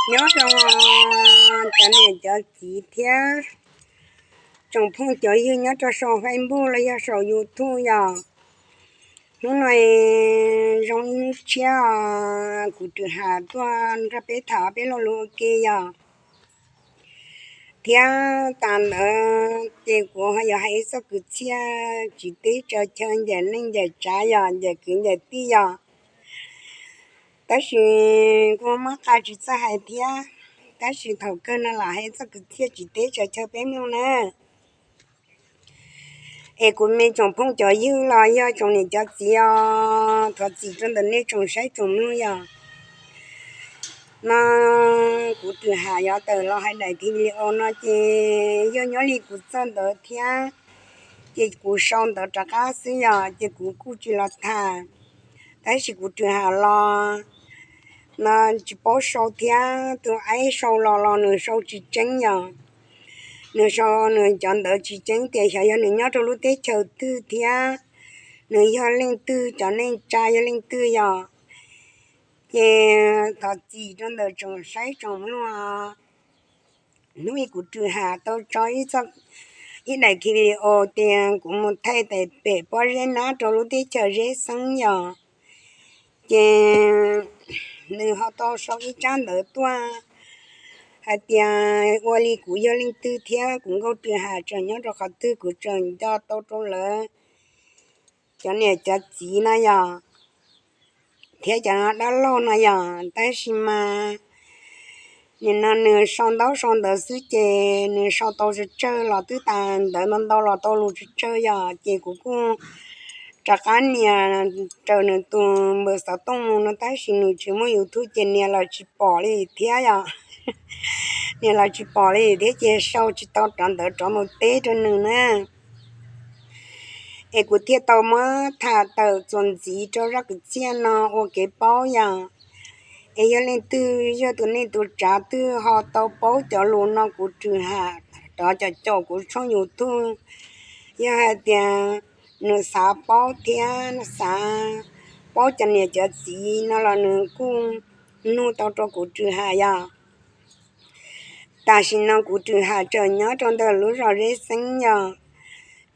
Nyob zoo cov niam cov txiv thiab tsoom phooj cov ywg nyob rau saum Facebook los yog saum YouTube yom. Hnub no zoo ib hnub tshiab, kuv Rwm Ham tuaj nrog peb tham peb lo lus ua ke yom. Thiab tas ntawd ces kuv ho yuav hais ib txoj kwv txhiaj tsis teb tsis chaw ncaim neej ncaim tsav yom, ncaim kwv ncaim tij yom. Tab sis kuj muab qa tsis txawj hais thiab, tab sis thaum kawg no lam hais ib txoj kwv txhiaj tsis teb tsis chaw peb mloog na. Es kuv me tsoom phooj cov ywg los yog tsoom niam cov txiv os, thov txim rau ntawm nej tsoom saib tsoom mloog yom. No kuv Rwm Ham yuav tawm los hais daim video no ces yog nyob li kuv txoj ntawd thiab, ces kuv sau ntawd rov qab xwb yom, ces kuv kuj tsis los tham. Tab sis kuv Rwm Ham los no tsis paub sau thiab, tus aib sau los los nws sau tsis tseeb yom. Nws sau nws cov ntawd tsis tseeb tias xyov yog nws nyob rau lub teb chaws twg thiab nws yog leej twg, cov neej tsa yog leej twg yom. Ces thov txim rau ntawm tsoom saib tsoom mloog. Hnub ib kuv Rwm Ham tau tso ib daim video tias kuv mus thaij tais pem pob zeb nab rau lub teb chaws Zeb Xeeb yom. Ces nws ho tau sau ib tsab ntawv tuaj hais tias ua li kuv yog leej twg thiab kuv Nkauj Rwm Ham tseem nyob rau qhov twg, kuv tseem nco tau rau lawv cov niam cov txiv no yom, thiab cov dab laug no yom. Tab sis mas nim no nws sau ntaub sau ntawv xwb ces nws sau tau tsawg tsawg los twb tas ntawv ntau ntau los tau lus tsawg tsawg yom, ces kuv kuj rov qab nias raws nws tus npawb xov tooj mus no, tab sis nws tsis muaj YouTube ces nias los tsis pom li thiab yom. Nias los tsis pom li thiab ces sau tsis tau rov ntawv rov mus teb rau nws na. Es kuv thiaj tau muab tham tawm txuas ntxiv rau zaj kwv txhiaj no ua kev paub yom. Es yog leej twg yog tus neej tus tsav twg ho tau paub cov lus no kuv Rwm Ham rov caum caum kuv tshooj YouTube, yog hais tias nws xav paub thiab xav paub cov niam cov txiv no los nws kuj nug tau rau kuv Rwm Ham yom. Tam sim no kuv Rwm Ham tseem nyob rau ntawm lub zos Zeb Xeeb yom.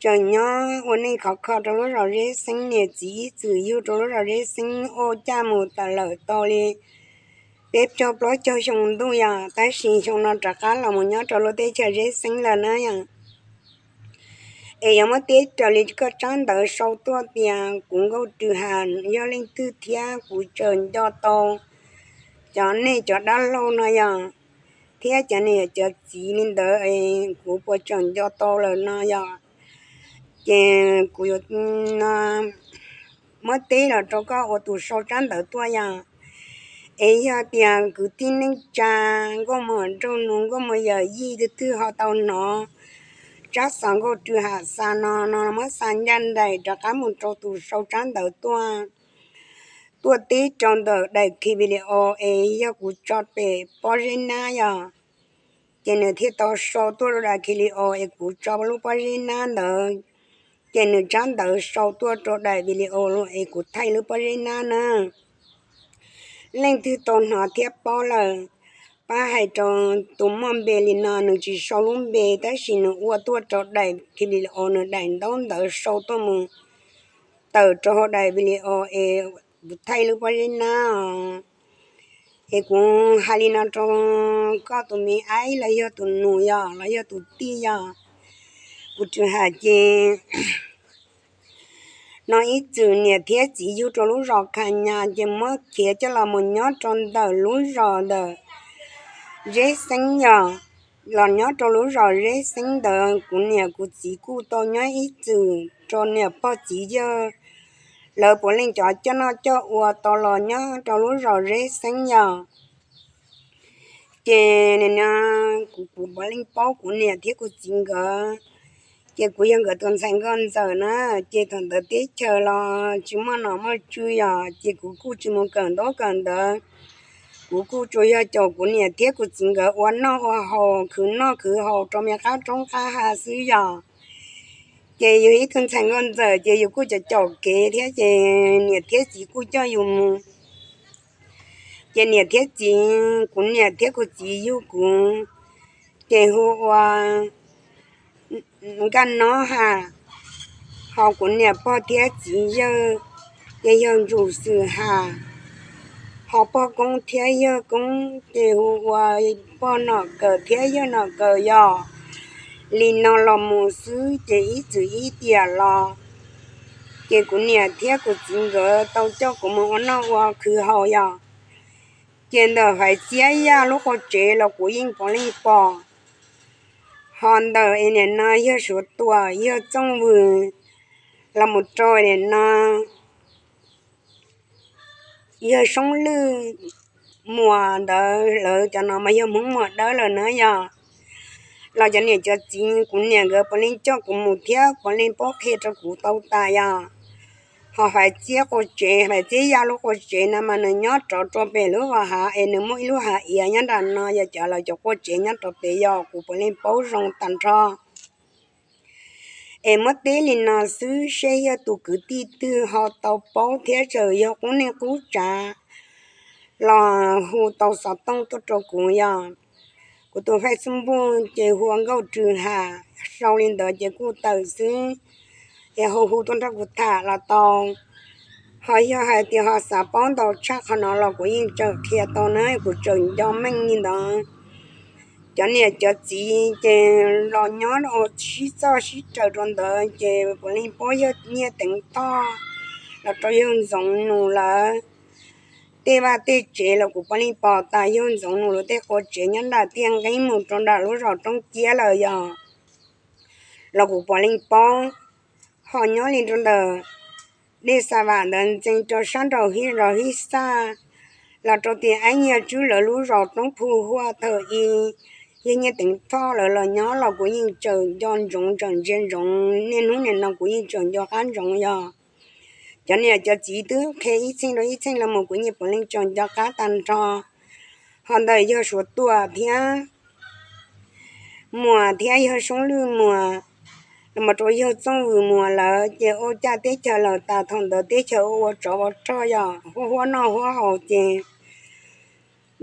Tseem nyob ua neej khov kho rau lub zos Zeb Xeeb, niam txiv ib txwm yug rau lub zos Zeb Xeeb ua caj mus tawm lawm tau li peb caug plaub caug xyoo ntuj yom, tab sis xyoo no rov qab los mus nyob rau lub teb chaws Zeb Xeeb lawm na yom. Es yuav muab teb raws li koj tsab ntawv sau tuaj tias kuv Nkauj Rwm Ham yog leej twg thiab kuv tseem nco tau cov neej cov dab laug no yom, thiab cov niam cov txiv li ntawd kuv puas tseem nco tau lawm no yom. Ces kuv yuav muab teb los rau koj ua tus sau tsab ntawv tuaj yom. Es yog tias kwv tij neej tsa, nkauj muam nraug nus, nkauj muam yawm yij twg twg ho tau hnov tsab xov Nkauj Rwm Ham xa no no muab xa ncaj nraim rov qab mus rau tus sau tsab ntawv tuaj, tuaj teb rau ntawm daim video es yog kuv tso pem pob zeb nab yom. Ces nws thiaj tau sau tuaj rau daim video es kuv tso lub pob zeb nab ntawd, ces nws tsab ntawv sau tuaj rau daim video es kuv thaij lub pob zeb nab na. Leej twg tau hnov thiab paub lawm, pab hais rau tus muaj npe li no, nws tsis sau lub npe tab sis nws ua tuaj rau daim video, nws daim ntaub ntawv sau tuaj mus tawm rau hauv daim video es kuv thaij lub pob zeb nab os. Es kuv hais li no rau koj tus me aib los yog tus nus yom los yog tus tij yom, kuv Rwm Ham ces no ib txwm niam thiab txiv yug rau lub zos Khas Nyas ces muab khiav coj los mus nyob rau ntawm lub zos ntawm Zeb Xeeb yom. Los nyob rau lub zos Zeb Xeeb ntawd kuv niam kuv txiv kuj tau nyob ib txwm rau niam pog txiv yawg lawv puav leej cov coj noj coj ua tau los nyob rau lub zos Zeb Xeeb yom. Ces nim no kuv kuv puav leej paub kuv niam thiab kuv txiv nkawd, ces kuv yog nkawd tus ntxhais nkauj ntxawm na. Ces thaum ntawd teb chaws los tsis muaj nom muaj tswv yom, ces kuv kuj tsis mus kawm ntaub kawm ntawv. Kuv kuj tsuas yog caum kuv niam thiab kuv txiv nkawd ua noj ua haus, khwv noj khwv haus rau me qab roob qab hav xwb yom. Ces yus ib tug ntxhais nkauj ntxawm ces yus kuj caum caum kev thiab ces niam thiab txiv kuj coj yus mus Ces niam thiab txiv, kuv niam thiab kuv txiv yug kuv, ces hu ua Nkaj Nob Has, ho kuv niam pog thiab txiv yawg ces yog Ntsuj Xwm Has, ho pog koob thiab yawg koob ces hu ua pog Nom Kawm thiab yawg Nom Kawm yog li no los mus xwb ces ib txwm ib tiam los ces kuv niam thiab kuv txiv nkawd tau coj kuv mus ua noj ua khwv haus yog. Ces ntawm Faiv Txiab Yaj lub qub tsev los kuv yeej puav leej pom, ho ntawm es nim no yog Suav Tuam, yog Txooj Vwm, los mus rau nim no yog Soob Lwj Muas ntawd, lawv cov no mas yog Hmoob Muas Dawb lawm na yog. Los cov niam cov txiv, kuv niam nkawd puav leej coj kuv mus thiab puav leej paub qhia rau kuv tau tas yog. Ho Faiv Txiab qub tsev, Faiv Txiab Yaj lub qub tsev no mas nws nyob rov rau pem lub vaj hav es nws muaj ib lub hav iav nyob nram no, yog cov lawv cov qub tsev nyob rau pem yog kuv puav leej paub zoo tag nrho. Es muab teb li no xwb seb yog tus kwv tij twg ho tau paub thiab txawm yog qub neej qub tsav los hu tau xov tooj tuaj rau kuv yog. Kuv tus Facebook ces hu ua Nkauj Rwg Ham, sau li ntawd ces kuj tawm xwb, es hu hu tuaj nrog kuv tham los tau. Ho yog hais tias ho xav paub ntau tshaj qhov no los kuv yeej tseem qhia tau na, kuv tseem nco meej li ntawd. Cov niam cov txiv ces los nyob sib txoj sib raws rau ntawd ces puav leej paub yog Nyiaj Teev Thoj los rau yawg Ntxoov Nus lawv tej vaj tej tsev los kuv puav leej pom tas yawg Ntxoov Nus lawv tej qub tsev nyob nram Tiaj Nqeeb mus rau nram lub zos Roob Ciab lawm yog. Los kuv puav leej paub, ho nyob li rau ntawm dej Xa Vam ntawd ntxeev rau sab nraud hib zos Hib Xaj los rau tim Aib Nyiaj Tswb lawv lub zos Roob Phu Huaj thaum i yawg Nyiaj Teev Thoj lawv los nyob los kuv yeej tseem nco ntsoov tseem ntsia ntsoov, niaj hnub nim no kuv yeej tseem nco qab ntsoov yog. Cov niam cov txiv twb qhia ib txheej rau ib txheej los mus kuv yeej puav leej tseem nco qab tag nrho. Ho ntawm yog Suav Tuam thiab Muas thiab yog Soob Lwj Muas, los mus rau yawg Txooj Vwm Muas lawv ces ua caj teb chaws lawm tas, thaum ntawd teb chaws ua ua tsov ua rog yog huab huab noj huab haus ces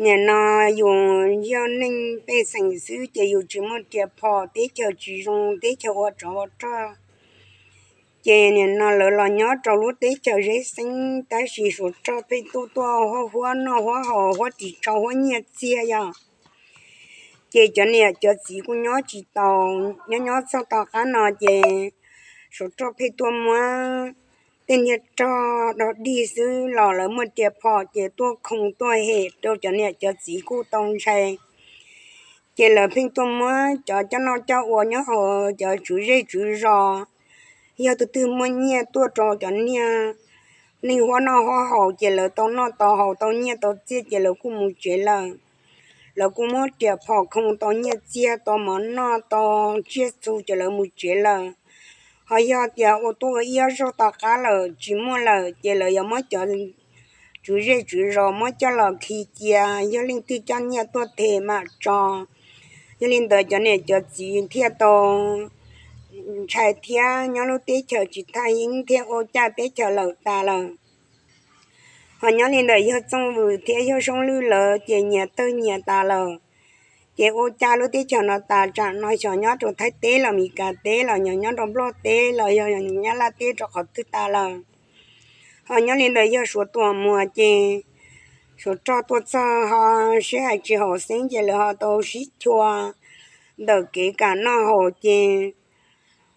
nim no yus yog neeg pej xeem xwb ces yus tsis muaj riam phom, teb chaws tsis zoo, teb chaws ua tsov ua rog. Ces nim no lawv los nyob rau lub teb chaws Zeb Xeeb, tab sis Suav rog pheej tuaj tuaj huab huab noj huab haus, huab ris tsho huab nyiaj txiag yog. Ces cov niam cov txiv kuj nyob tsis tau, nyob nyob txog tom qab no ces Suav rog pheej tuaj muab tej niag rog dog dig xwb los lawv muaj riam phom ces tuaj khoo tuaj hem rau cov niam cov txiv kuj tau ntshai. Ces lawv pheej tuaj muab cov coj noj coj ua nyob hauv cov tswv zej tswv zos, yog tus twg muaj nyiaj tuaj rau cov niag neeg huab noj huab haus ces lawv tau noj tau haus tau nyiaj tau txiaj ces lawv kuj mus tsev lawm. Lawv kuj muab riam phom khoo tau nyiaj txiag tau mov noj tau tsiaj txhu ces lawv mus tsev lawm. Ho yog tias ua tuaj ua ib ob zaug tom qab lawm tsis muaj lawm ces lawv yuav muab cov tswv zej tswv zos muab coj los khi cia, yog leej twg coj nyiaj tuaj them mam tso. Yog li ntawd cov niam cov txiv thiaj tau ntshai thiab nyob lub teb chaws tsis thaj yeeb thiab ua caj teb chaws lawm tas lawm. Ho nyob li ntawm yawg Txooj Vwm thiab yawg Soob Lwj lawv ces nyias tawg nyias tas lawm. Ces ua caj lub teb chaws no tas, tsam no xyov nyob rau Thaib teb los Mes Kas teb los yog nyob rau Nplog teb los yog Nyab Laj teb rau qhov twg tas lawm. Ho nyob li ntawm yawg Suav Tuam Muas ces Suav rog tuaj txog ho sib hais tsis haum xeeb ces lawv ho tau sib chua ntawm kev kam noj haus ces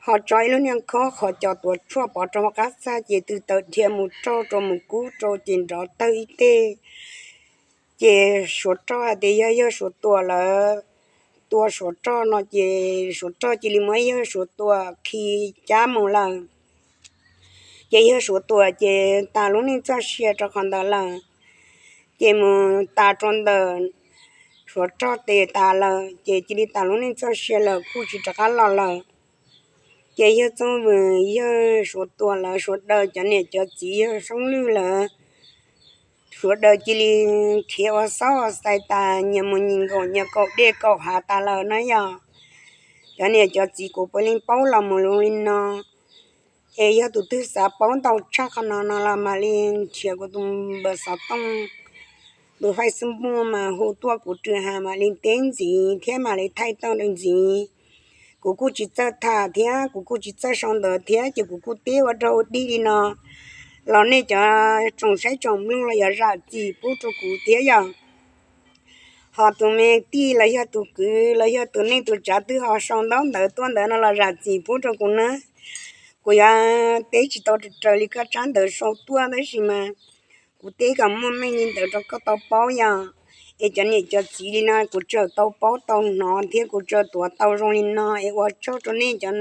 ho tso ib lub niag khob qhov cos tuav tshuaj pov rau hauv qab txaj ces tw taws dhia mus raug rau mus kub rau ces nrov tawg ib teg. Ces Suav rog hais tias yog yawg Suav Tuam lawv tua Suav rog no ces Suav rog cia li muab yawg Suav Tuam khi cab mus lawm. Ces yawg Suav Tuam ces tas lub neej txoj sia rau qhov ntawd lawm. Ces mus tas rau ntawm Suav rog tes tas lawm ces cia li tas lub neej txoj sia lawm kuj tsis rov qab los lawm. Ces yawg Txooj Vwm, yawg Suav Tuam lawv sawv daws cov niam cov txiv, yawg Soob Lwj lawv sawv daws cia li khiav ua xaub ua xais tas, nyias mus nyias nkaum nyias kaum dej kaum hav tas lawm na yog. Cov niam cov txiv kuv puav leej paub los mus li no. Es yog tus twg xav paub ntau tshaj qhov no no los mam li nrhiav kuv tus npawb xov tooj tus Facebook mas hu tuaj kuv Rwg Has mam li teb ntxiv thiab mam li thaij tau ntawd ntxiv. Kuv kuj tsis txawj tham thiab kuv kuj tsis txawj sau ntawv thiab ces kuv kuj teb ua rau dig li no los nej cov tsoom saib tsoom mloog los yuav zam txim pub rau kuv thiab yog ho tus me tij los yog tus kwv los yog tus neej tus tsav twg ho sau ntaub ntawv tuaj ntawd no los zam txim pub rau kuv na. Kuv yuav teb tsis tau raws li koj tsab ntawv sau tuaj tab sis mas kuv teb kom muaj meej li ntawd rau koj tau paub yog. Es cov niam cov txiv li no kuv tsuas tau paub tau hnov thiab kuv tsuas tuav tau zoo li no es ua tsaug rau nej cov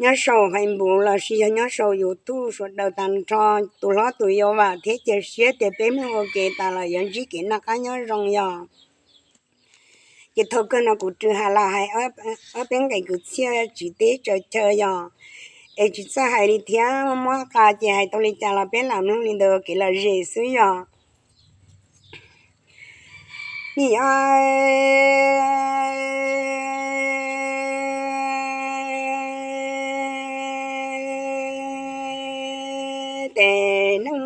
nyob saum Facebook los sis yog nyob saum YouTube sawv daws tag nrho, tus hlob tus yau vam thiab cia siab tias peb mloog ua ke tas los yuav ntsib kev noj qab nyob zoo yog. Ces thaum kawg no kuv Rwg Has los hais ob peb nqe kwv txhiaj tsis teb tsaws chaw yog, es tsis txawj hais li thiab muab qa ces hais tau li cas los peb lam mloog li ntawd kev lom zem xwb yog. Nim tes neej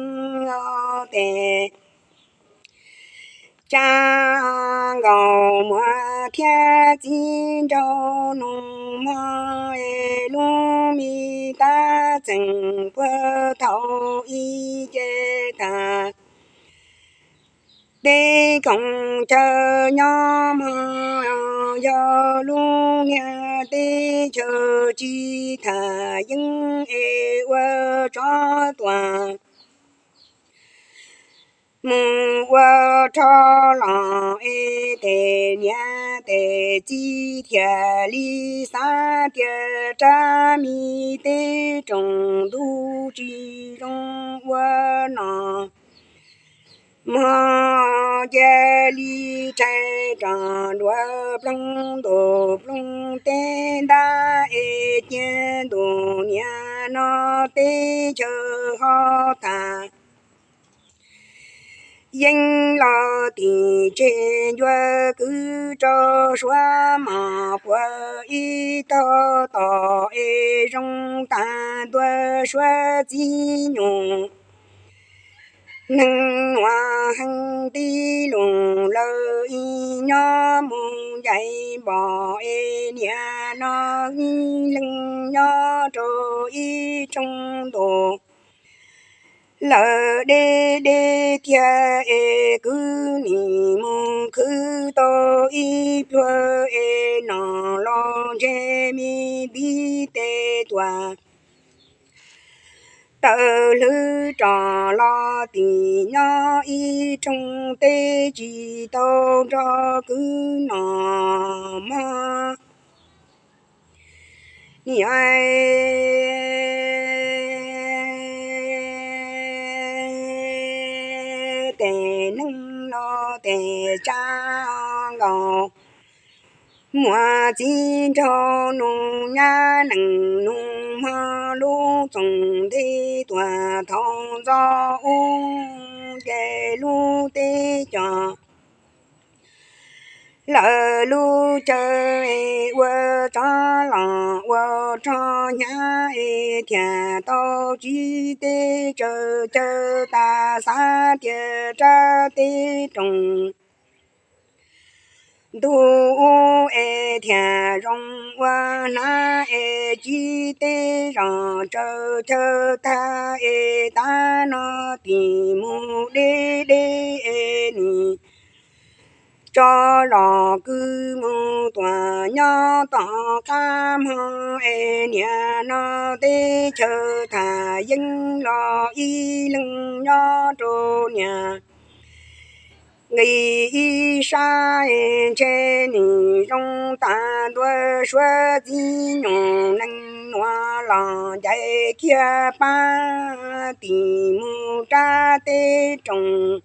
los tes tsa nkaus muab thiab txiv nraug nus mog es lub me tab txeem puag thaum ib ce tag teb koom chaw nyob mog yog lub niag teb chaws tsis tham yeeb es ua tsov tuam mus ua rho los es tes niam tes txiv thiaj li xav tias rab me teb roog ntuj tsis zoo ua no mog cia li rhais rov nruab ploog ntuj ploog teb ntab es cia ntuj niam no teb chaws ho tham yeeb los tim tseg ncua kwv rau suav mos puas ib tog tom es zoo tag ntua suav txiv nyuj neeg nuav heev tib lug lawv ib nyob mus ncaim npom es niam no ib leeg nyob rau ib rooj ntuj lawm deb deb tiag es kwv nim mus khwv tau ib pluag es no los ntshe me ntiv tes tuam tawm hlwb rov los tim nyob ib rooj teb tsis tau nrog kwv no mog. Niam tes neeg los tes tsa nkaus muab txiv nraug nus nyab nees nus mog lub txoos nthe tuam thaum ntxov ub ces lub teb cov lawv lub chaw es ua tsov los ua rog hnyav es thiaj tau tsis teb tsaws chaw tas xav tias rab teb roog ntug ub es thiaj zoo ua hnav es tsis teb zos tsaws chaw tag es tav no tim mus deb deb es nim tso zos kwv mus tuam nyob tom qab hmo es niam no teb chaws tham yeeb los ib leeg nyob rau niam nqis ib sab es ntshe nim zoo tas ntua suav txiv nyuj nees nuav los ncaim kiag pab tim mus rab teb roog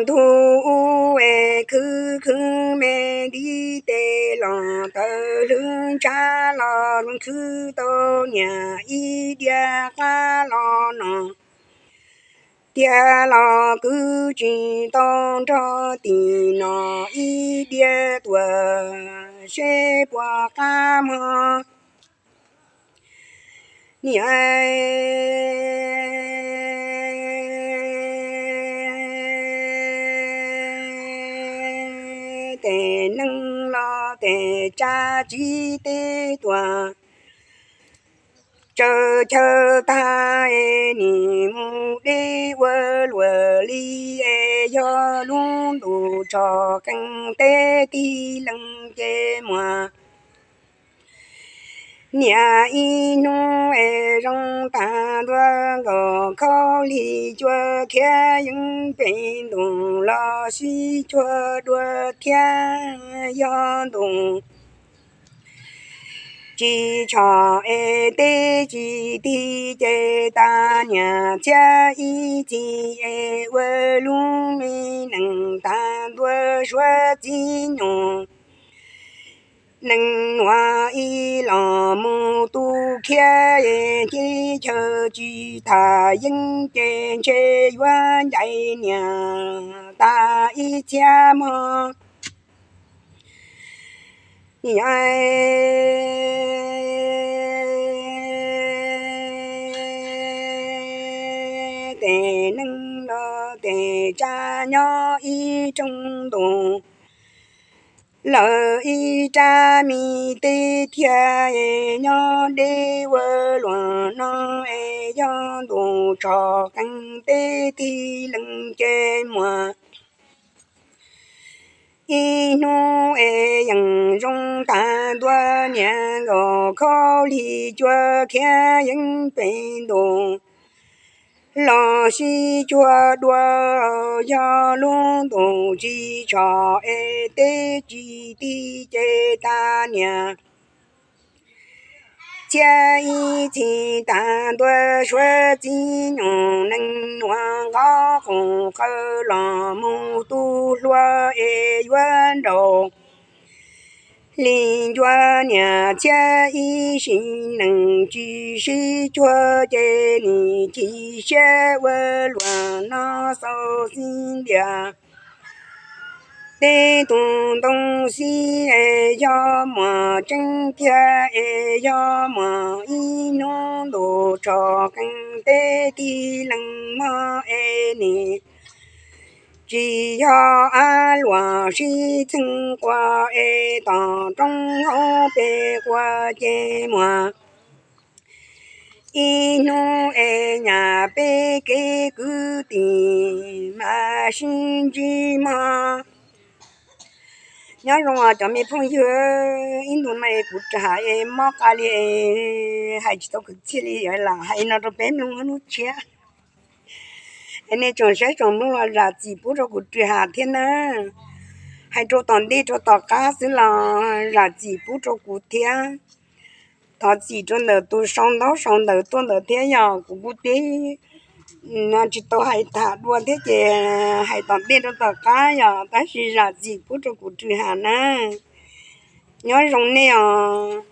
ntug ub es khwv khwv me ntiv tes los tawm hlwb ntshav los khwv tau niam ib diav qab los no tiag los kwv tsis tau nrog tim no ib diav tuam seb puas qab hmo niam tes neeg los tes tsab tsis teb tuag. Tsawv chaw tag es nim mus deb ua luam li es yog lub ntuj tshov qees teb tig lees ces muaj niam ib hnub es zoo tag ntua nkaus khaub lig cua khiav yeeb pem ntuj los sib cuag dua thiab yog ntuj tsis tshov es teb tsis tig ces tas niam txhiab ib txhis es ua lub me nees tag ntua suav txiv nyuj. Nees nuav ib los mus tu khiav es teb chaw tsis tham yeeb ces ntshe yuav ncaim niam tas ib txhiab hmo. Yog tes neeg los tes tsab nyob ib rooj ntuj, lawv ib rab me teb thiab es nyob deb ua luam no es yog ntuj tshov qees teb tig lees ces muaj ib hnub es yeej zoo tag ntua niam nkaus khaub lig cua khiav yeeb pem ntuj los sib cuag dua. Yog lub ntuj tsis tshov es teb tsis tig ces tas niam txhiab ib txhis tag ntua suav txiv nyuj. Nees nuav nqov qus qawg los mus tu hlua es yuav nraus li ncua niam txhiab ib sim neej tsis sib cuag ces nim chim siab ua luam no xaus xib ntiag. Teb tus ntoo xib es yog muaj tseeb thiab es yog muaj ib hnub ntuj tshov qees teb tig lees mog es nim tsis yog ab luam sib txheej quas es tom roob hauv pes quas ces muaj ib hnub es nyam peb kev kwv tij mas sib ntsib mog. Nyob zoo cov me phooj ywg, ib ntu no es kuv ris has es mob qa li es hais tsis tau kwv txhiaj li, lam hais no rau peb mloog lub tshiab. Es nej tsoom saib tsoom mloog los zam txim pub rau kuv ris has thiab na. Hais rau tom ntej rau tom qab xwb los zam txim pub rau kuv thiab. Thov txim rau ntawm tus sau ntaub sau ntawv tuaj ntawd thiab, yog kuv kuj teb tsis tau hais tham dua thiab ces hais tom ntej rau tom qab yog, tab sis zam txim pub rau kuv ris has na. Nyob zoo nej os.